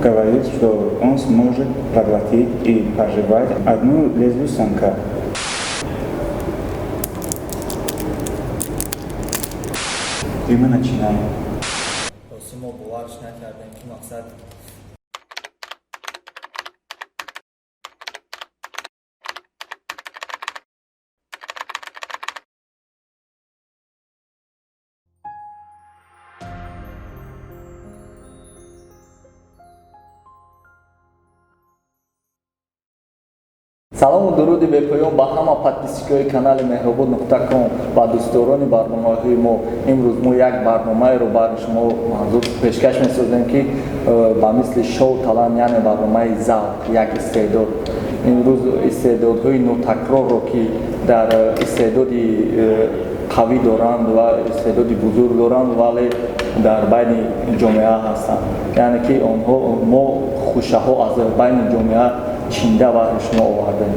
говорит, что он сможет проглотить и пожевать одну лезвие станка. И мы начинаем. Рости мо боварш накардем, ки мақсад Салому дуруди бепоён ба ҳама подписчикои канали Меҳробод нуқта ком ва дӯстдорони барномаҳои мо. Имрӯз мо як барномаеро барои шумо манзур пешкаш месозем, ки ба мисли шоу талант, яъне барномаи завқ, як истеъдод. Имрӯз истеъдодҳои нотакрорро, ки дар истеъдоди қавӣ доранд ва истеъдоди бузург доранд, вале дар байни ҷомеа ҳастанд, яъне ки онҳо мо хушаҳо аз байни ҷомеа чинда баҳри шумо овардем.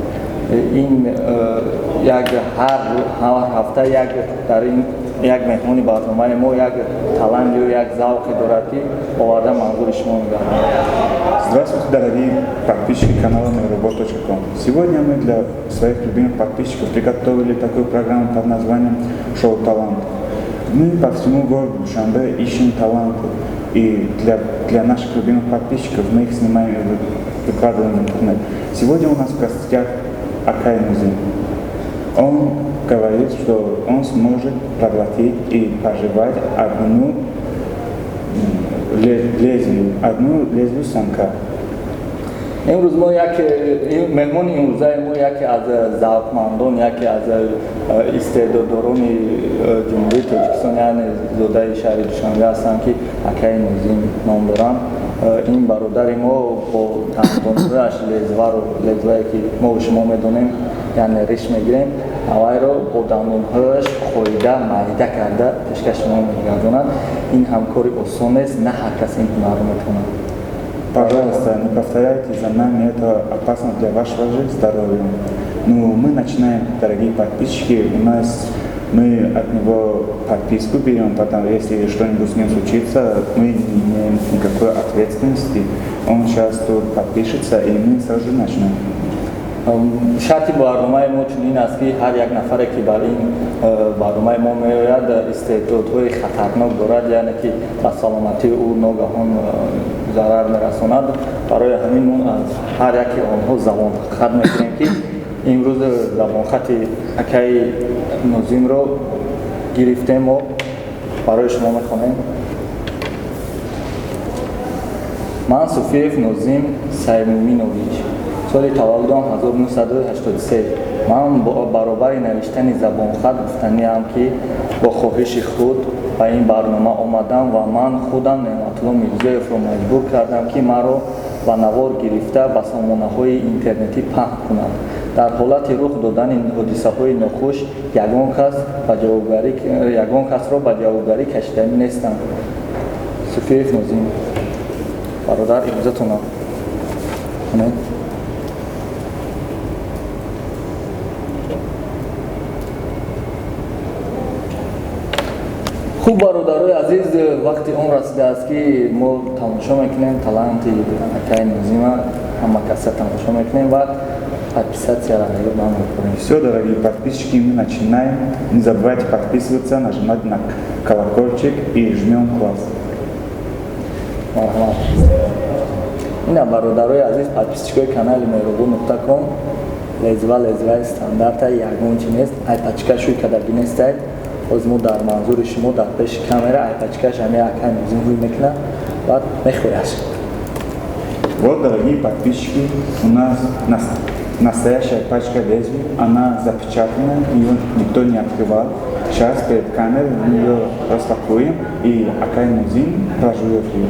Ин як ҳар ҳафта як дар ин як меҳмони барномаи мо як талант ё як завқе дорад, ки оварда манзури шумо мегардад. Здравствуйте, дорогие подписчики канала mehrobod.com. Сегодня мы для своих любимых подписчиков приготовили такую программу под названием «Шоу Талант». Мы по всему городу Душанбе ищем таланты. И для наших любимых подписчиков мы их снимаем и выкладываем в интернет. Сегодня у нас в гостях Акай Нозим. Он говорит, что он сможет проглотить и пожевать одну лезвие станка. Имрӯз мо як меҳмони имрӯзаи мо яке аз завқмандон, яке аз истеъдоддорони Ҷумҳурии Тоҷикистон, яъне зодаи шаҳри Душанбе ҳастанд, ки акаи Нозим ном доранд. Ин бародари мо бо дандонҳояш лезваро, лезвае ки мо шумо медонем, яъне риш мегирем, авайро бо дандонҳояш қоида майда карда пешкаши мо мегардонад. Ин ҳам кори осон нест, на ҳар кас ин ҳунарро метавонад. Пожалуйста, не повторяйте за нами, это опасно для вашего же здоровья. Ну, мы начинаем, дорогие подписчики, у нас мы от него подписку берем, потом, если что-нибудь с ним случится, мы не имеем никакой ответственности. Он сейчас тут подпишется, и мы сразу же начнем. Шарти барномаи мо чунин аст, ки ҳар як нафаре, ки бар ин барномаи мо меояд, истеъдодҳои хатарнок дорад, яъне ки ба саломатии ӯ ногаҳон зарар мерасонад. Барои ҳамин мо аз ҳар яке онҳо забонхат мекунем, ки имрӯз забонхати акаи Нозимро гирифтем, мо барои шумо мехонем. Ман Суфиев Нозим Саймуминович, соли таваллудам 1983. Ман баробари навиштани забонхат гуфтаниам, ки бо хоҳиши худ ба ин барнома омадам ва ман худам Неъматулло Мирзоевро маҷбур кардам, ки маро ба навор гирифта ба сомонаҳои интернетӣ паҳн кунад. Дар ҳолати рух додани ҳодисаҳои нохуш ягон касро ба ҷавобгарӣ кашиданӣ нестам. Суфиев Нозим. Бародар, имзотонам. Хуб, бародарои азиз, вақти он расидааст, ки мо тамошо мекунем таланти акаи Нозима, ҳама каса тамошо мекунем ва подписатьсяро ёд намекунем. Все, дорогие подписчики, мы начинаем. Не забывайте подписываться, нажимать на колокольчик и жмем класс. Марҳамат. Ина, бародарои азиз, подписчикои канали Меҳробод нуқта ком, лезва лезваи стандарта, ягон чи нест, ай пачка шӯй кадаги нестай. Ҳозир мо дар манзури шумо дар пеши камера ай пачкаш ҳами акаи Нозим ҳуй мекунад, баъд мехӯяш. Вот, дорогие подписчики, у нас настоящая пачка лезвий, она запечатана, ее никто не открывал. Сейчас перед камерой мы ее распакуем, и акай Нозим прожует ее.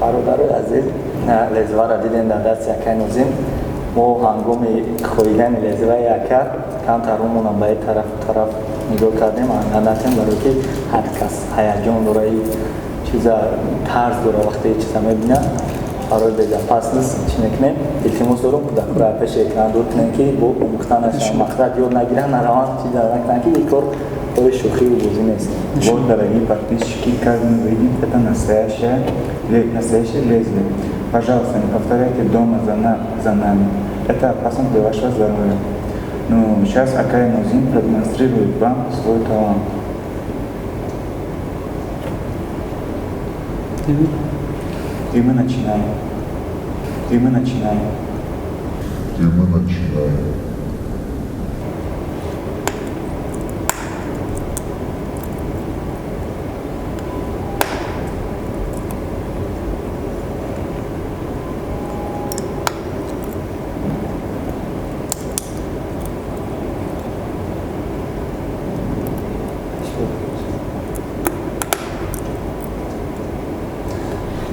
Бародарои азиз, лезваро дидем дар дасти акаи Нозим. Мо ҳангоми хоидани лезваи ака камтар рӯмонам ба ин тарафу тараф нигоҳ кардем, анданатем, барое ки ҳар кас ҳаяҷон дора, Чиза тарс дора, вақте чиза мебинад. Барои безопасность чӣ мекунем? Илтимос дорум, кӯдакҳоро пеши экран дур кунем, ки бо омӯхта нашаванд, мақсад ёд нагиранд, нараванд, чиза накунанд, ки ин кор кори шӯхиву бозӣ нест. Вот, дорогие подписчики, как мы видим, это настоящее лезвие. Пожалуйста, не повторяйте дома за нами. Это опасно для вашего здоровья. Ну, сейчас акай Нозим продемонстрирует вам свой талант. И мы начинаем. И мы начинаем. И мы начинаем.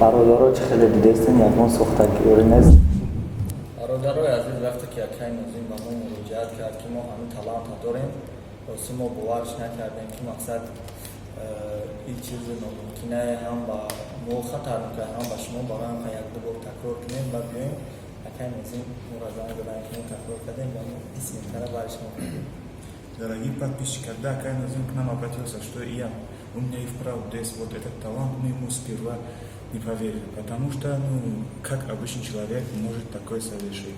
Бародаро, чӣ хеле дидестен, ягон сохтагиёрӣ нест. Бародарои азиз, вақте ки акай Нозим ба мо муроҷиат кард, ки мо ҳамин таланта дорем, рости мо боварш накардем, ки мақсад ин чизи номумкинае, ҳам ба мо хатар мекард, ҳам ба шумо. Барои ҳам як ду бор такрор кунем ва биёем. Акай Нозим моро занг заданд, ки мо такрор кардем ва мо 20 минутара бари шумо кардем. Дорогие подписчики, когда акай Нозим к нам обратился, что и я, у меня и вправду есть вот этот талант, мы ему сперва не поверили, потому что, ну, как обычный человек может такое совершить.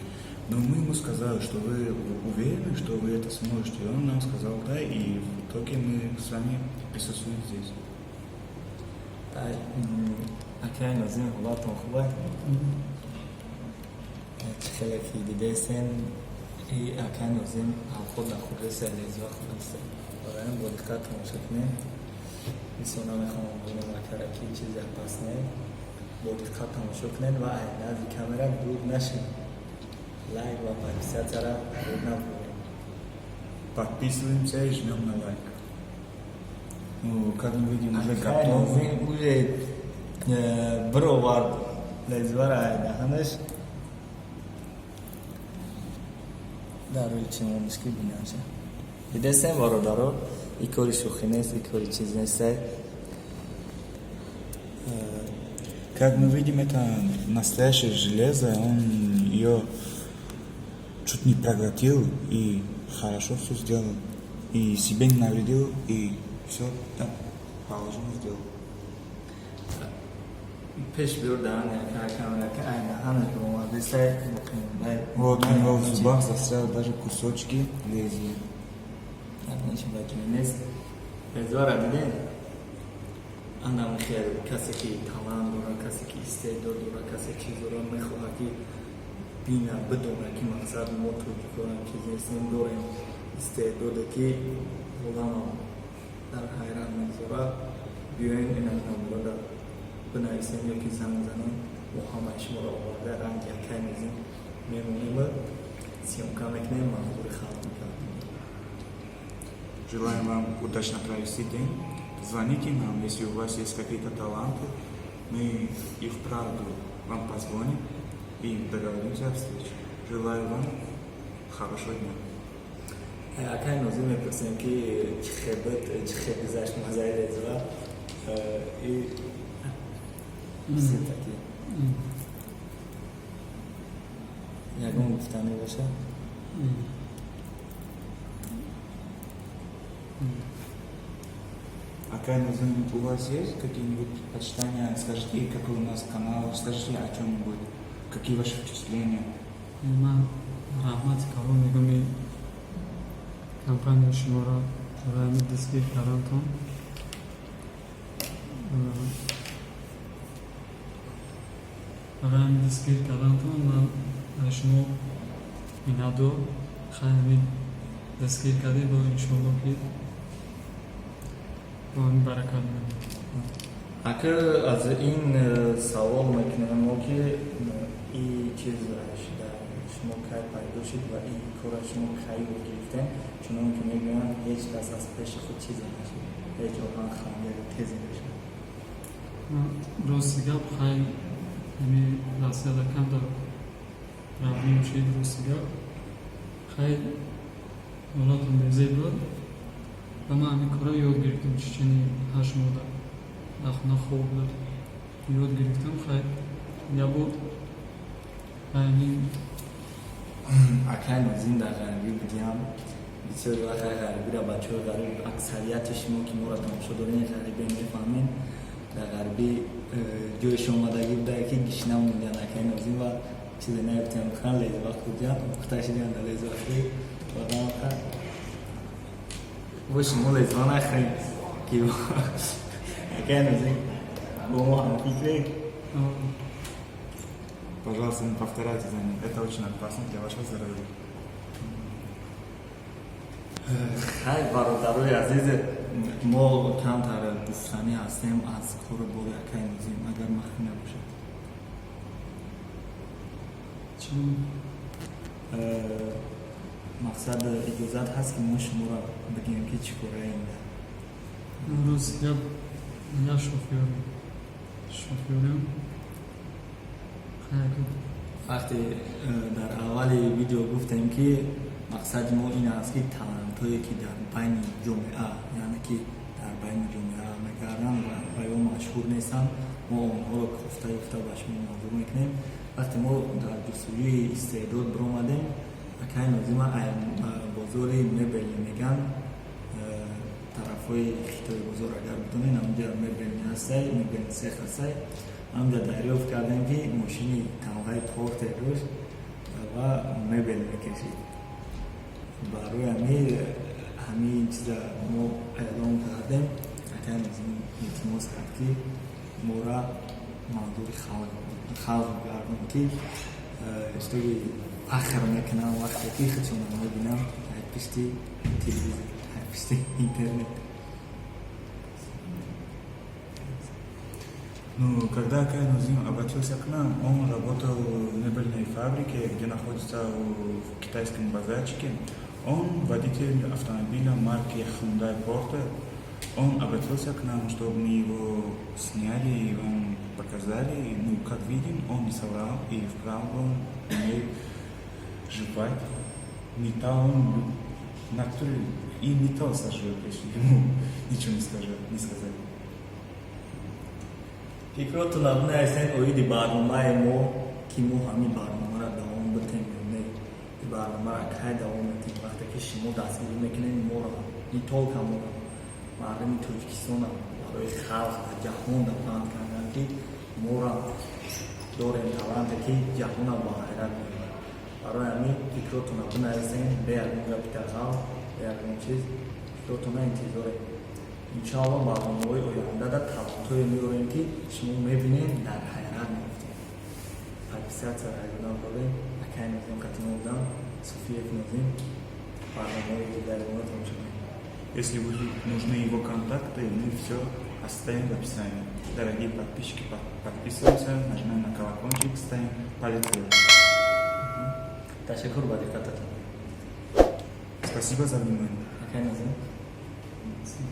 Но мы ему сказали, что вы уверены, что вы это сможете. И он нам сказал да, и в итоге мы с вами присутствуем здесь. Акай Нозим, ҳолатон хуб? Чӣ хеле ки дидестен, и акай Нозим ҳамхуд нахӯрдеста, лезва хӯрдеста. Барои бо диққат тамошо кунем. Бисёр намехоҳам бинем акара, ки чизе опасне. Бо диққат тамошо кунед ва ай назди камера дур нашед. Лайк ва подписаться ра дур набуред. Подписываемся и жмем на лайк. Ну, как мы видим, уже готово. Нозим уже бировард лезвара ай даҳанаш, дар рӯи чимониш ки бинаша. Дидестем, бародаро, и кори шӯхӣ нест, и кори чиз нестай. Как мы видим, это настоящее железо, он ее чуть не проглотил и хорошо все сделал. И себе не навредил, и все так положено сделал. Пеш биёр даҳан камера, ки ай даҳанаш баромадестай. Вот у него в зубах застрял даже кусочки лезвия. Нест, лезвара дидем. Анам хел касе ки талант дора, касе ки истеъдод дора, касе чиз дора, мехоҳад ки бина, бидона, ки мақсад мо тоҷикорам чиз нестем, дорем истеъдоде, ки оламам дар ҳайрат мегузорад. Биёен, ина номрода бинависем ё ки занг занем, мо ҳамаи шуморо оварда, ранги акай Нозим мемонем, съёмка мекунем, манзури халқ мекардем. Желаем вам удачно провести день. Звоните нам, если у вас есть какие-то таланты. Мы и вправду вам позвоним и договоримся о встрече. Желаю вам хорошего дня. Акай Нозим мепурсем, ки чӣ хел буд, чӣ хел гузашт мазаи лезва и всё-таки ягон гуфтанӣ бошад? Акай Нозим, у вас есть какие-нибудь предпочитания? Скажите, какой у нас канал, скажите о чем-нибудь. Какие ваши впечатления? Ман раҳмати калон мегӯм компанияи шуморо барои ҳамин дастгир кардантон. Барои ҳамин дастгир кардантон ман аз шумо миннатдор. Хай, ҳамин дастгир кардем, бо иншоалло, ки бо ҳамин баракат мемонад. Ака, аз ин савол мекунем мо, ки ин чиз шумо кай пайдо шуд ва ин кора шумо кай ёд гирифтем? Чунон ки мегӯянд, ҳеҷ кас аз пеши худ чизе нашуд, ҳеҷ оҳан ханҷари тезе нашуд. Рости гап, хай, ҳами Россияда камтар проблем шид. Рости гап, хай, ҳолатам безеб буд ва ман ҳамин кора ёд гирифтам чечени 8 моҳда. Дар хона хоб буд, ёд гирифтам. Хай, ябо ҳамин. Акай Нозим дар ғарибӣ будиам. Бисёр вақт ғарибиро, бачаҳои ғариб, аксарияти шумо, ки моро тамошо дорем, ғарибе мефаҳмем. Дар ғарибӣ ҷояш омадагӣ буда, ки гишна мондиан акай Нозим ва чизе наёфтиан бихӯран, лезва хӯрдиан, пухта шидиан дар лезвахӯрӣ. Одам бо шумо лезва нахӯрем, ки акай Нозим бо мо ҳамфикрем. Пожалуйста, не повторяйте за ним. Это очень опасно для вашего здоровья. Хай, бародарои азиз, мо камтар гуфтанӣ ҳастем аз кору бори акай Нозим, агар махфӣ набошад. Чун Мақсад, иҷозат ҳаст, ки мо шуморо бигӯем, ки чӣ кораем? Имрӯз як шофёрем. Хай. Вақте дар аввали видео гуфтем, ки мақсади мо ин аст, ки талантҳое, ки дар байни ҷомеа, яъне ки дар байни ҷомеа мегарданд ва ё машҳур нестанд, мо онҳоро кофта ёфта ба шумо манзур мекунем. Вақте мо дар ҷустуҷӯи истеъдод биромадем, акай Нозима бозори мебели меган, тарафҳои Хитои бозор, агар бидонед, ҳамҷа мебелни ҳастай, мебелни цех ҳастай, ҳамҷа дарёфт кардем, ки мошини тамғаи Портер дошт ва мебел мекашид. Барои ҳамин чиза мо эълон кардем. Акай Нозим илтимос кард, ки мора манзури халқ гардон, ки чтобы фахр мекунам, вақте ки худшонро мебинам дар пишти телевизор, дар пишти интернет. Ну, когда акай Нозим обратился к нам, он работал в мебельной фабрике, где находится в китайском базарчике. Он водитель автомобиля марки Hyundai Porter. Он обратился к нам, чтобы мы его сняли и вам показали. Ну, как видим, он не соврал и вправду он умеет жевать металл. Он в натуре и металл сожрет, если ему ничего не скажет, не сказать. Фикротон бинависен оиди барномаи мо, ки мо ҳамин барномаро давом битем ё не, ин барномаро кай давом метем. Вақте ки шумо дастгирӣ мекунед моро, не только моро, мардуми Тоҷикистона, барои халқ ва ҷаҳонда паҳн кардан, ки мора дорем таланте, ки ҷаҳона ба ҳайрат меорад. Барои ҳамин фикротонро бинависен, бе ягон гапи дағал, бе ягон чиз. Фикротона интизорем. Иншоалло, барномаҳои ояндада талантҳое меорем, ки шумо мебинед, дар ҳайрат меафтед. Подписаться райгуна дорем. Акай Нозим қати мо будам, Суфиев Нозим. Барномаҳои дигари моро тамошо кунед. Если будут нужны его контакты, мы все оставим в описании. Дорогие подписчики, подписываемся, нажимаем на колокольчик, ставим палец вверх. Ташаккур ба диққататон. Спасибо за внимание. Акай Нозим. Спасибо.